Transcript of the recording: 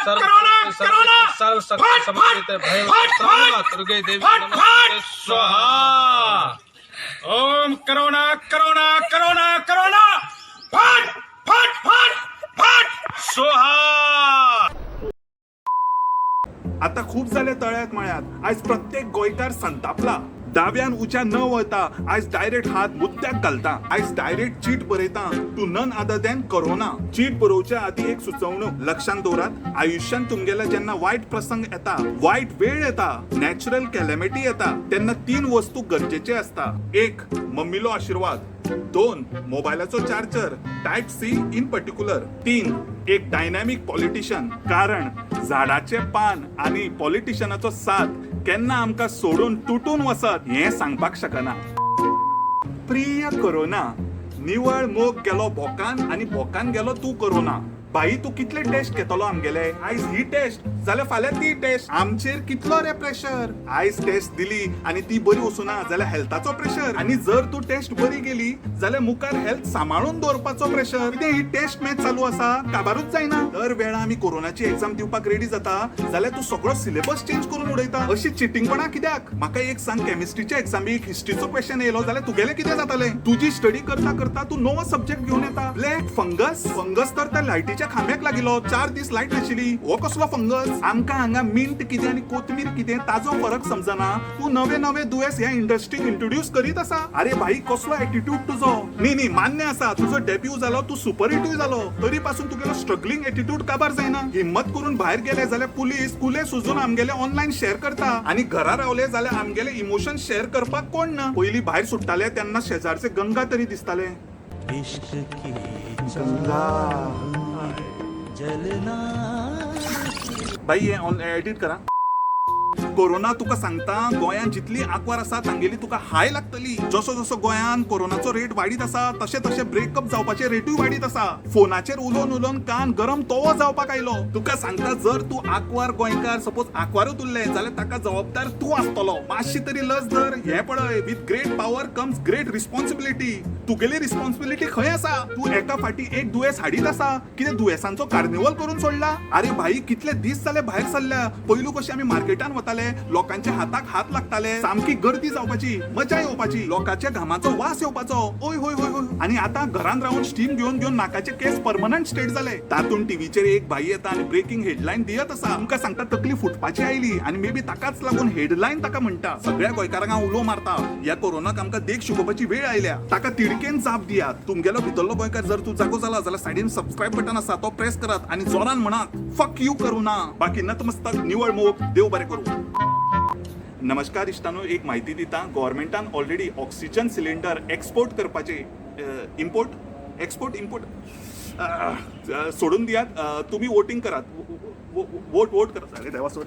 सर्व सर्व शक्ति समन्वित भैरव दुर्गे देवी नमस्ते स्वाहा। ओम करोना करोना करोना करोना फट फट फट फट स्वाहा। आता खूप जाले तळ्यात मळ्यात. आयज प्रत्येक गोंयकार संतापला. दाव्यान उच्या न वता आयज डायरेक्ट हात मुद्द्याक घालता. आयज डायरेक्ट चीट बरयता to none other than corona. चीट बरोवच्या आदी एक सुचवणूक लक्षात दवरात. आयुष्यान तुमगेल्या जेन्ना वायट प्रसंग येता, वायट वेळ येता, नॅचरल कॅलॅमिटी येता, तेन्ना तीन वस्तू गरजेचे आसता. एक, मम्मीलो आशीर्वाद. दोन, मोबायलाचो charger, type C in particular. तीन, एक डायनॅमिक पॉलिटिशियन. कारण झाडाचे पान आणि पॉलिटिशियनाचो साथ केन्ना आमकां सोडून तुटून वचत हें सांगपाक शकना. प्रिय कोरोना, निवळ मोग गेलो भोकान आनी भोकान गेलो तूं कोरोना. भाई, तूं कितले टेस्ट घेतलो आमगेले? आयज ही टेस्ट जाल्यार फाल्यां ती टेस्ट. आमचेर कितलो रे प्रेशर? आयज टेस्ट दिली आनी ती बरी वचूना जाल्यार हेल्थाचो प्रेशर, आनी जर तूं टेस्ट बरी गेली जाल्यार मुखार हेल्थ सांबाळून दवरपाचो प्रेशर. कितें ही टेस्ट मॅच चालू आसा? काबारूच जायना. दर वेळा आमी कोरोनाची एक्झाम दिवपाक रेडी जाता जाल्यार तूं सगळो सिलेबस चेंज करून उडयता. अशी चिटिंगपणा कित्याक? म्हाका एक सांग, केमिस्ट्रीच्या एक्झामीक हिस्ट्रीचो क्वेश्चन येयलो जाल्यार तुगेलें कितें जातालें? तुजी स्टडी करता करता तूं नवो सब्जेक्ट घेवन येता, ब्लॅक फंगस. फंगस तर त्या लायटीच्या खांब्याक लागिलो, 4 दीस लायट नाशिल्ली. हो कसलो फंगस? आमकां हांगा मिंट कितें आनी कोथमीर कितें ताजो फरक समजना, तूं नवे नवे दुयेंस ह्या इंडस्ट्रीक इंट्रोड्यूस करीत आसा. अरे भाई, कसलो एटिट्यूड तुजो? न्ही न्ही, मान्य आसा, तुजो डेब्यू जालो, तूं सुपर हिटूय जालो, तरी पासून तुगेलो स्ट्रगलिंग एटिट्यूड काबार जायना. हिम्मत करून भायर गेले जाल्यार पुलीस कुले सुजून आमगेले ऑनलायन शेअर करता आनी घरा रावले जाल्यार आमगेले इमोशन शेअर करपाक कोण ना. पयलीं भायर सुट्टाले तेन्ना शेजारचे गंगा तरी दिसताले. इश्क की गंगा. जलना. बाई, हे ऑन एडिट करा. कोरोना, तुका सांगता, गोंयांत जितली आंकवार आसा तांगेली तुका हाय लागतली. जसो जसो गोंयांत कोरोनाचो रेट वाडीत आसा, तशें तशें ब्रेकअप जावपाचे रेटूय वाडीत आसा. फोनाचेर उलोवन उलोवन कान गरम तवो जावपाक आयलो. तुका सांगता, जर तूं आंकवार गोंयकार सपोज आंकवारूच उरले जाल्यार ताका जबाबदार तूं आसतलो. मातशी तरी लज धर. हें पळय, with great power comes great responsibility. तुगेली रिस्पॉन्सिबिलिटी खंय आसा? तूं एका फाटी एक दुयेंस हाडीत आसा. कितें दुयेंसांचो कार्निवल करून सोडला? अरे भाई, कितले दीस जाले भायर सरल्या. पयलू कशे आमी मार्केटान वताले, लोकांच्या हाताक हात लागताले, सामकी गर्दी जावपाची, मजा येवपाची, लोकांच्या घामाचो वास येवपाचो, ओय होय होय होय. आणि आता घरान रावन स्टीम घेवन घेवन नाकाचे केस परमनंट स्ट्रेट जाले. तातूंत टीव्हीचेर एक भाई येता आनी ब्रेकिंग हेडलायन दियत आसा. तुमकां सांगता, तकली फुटपाची आयली. आनी मे बी ताकाच लागून हेडलायन ताका म्हणटा. सगळ्या गोंयकारांक हांव उलो मारता, ह्या कोरोनाक आमकां देख शिकोवपाची वेळ आयल्या. ताका तिडकेन जाप दियात. तुमगेलो भितरलो गोंयकार जर तूं जागो जाला जाल्यार सायडीन सबस्क्रायब बटन आसा, तो प्रेस करात आनी जोरान म्हणात, "फक you corona." बाकी नतमस्तक, निवळ मोग, देव बरें करूं. नमस्कार इश्टानो, एक म्हायती दिता. गव्हर्मेंटान ऑलरेडी ऑक्सिजन सिलिंडर एक्सपोर्ट करपाचे, इम्पोर्ट, एक्सपोर्ट, इम्पोर्ट सोडून दियात. तुम्ही वोटिंग करात, वोट वोट करात. अरे देवा, सोड.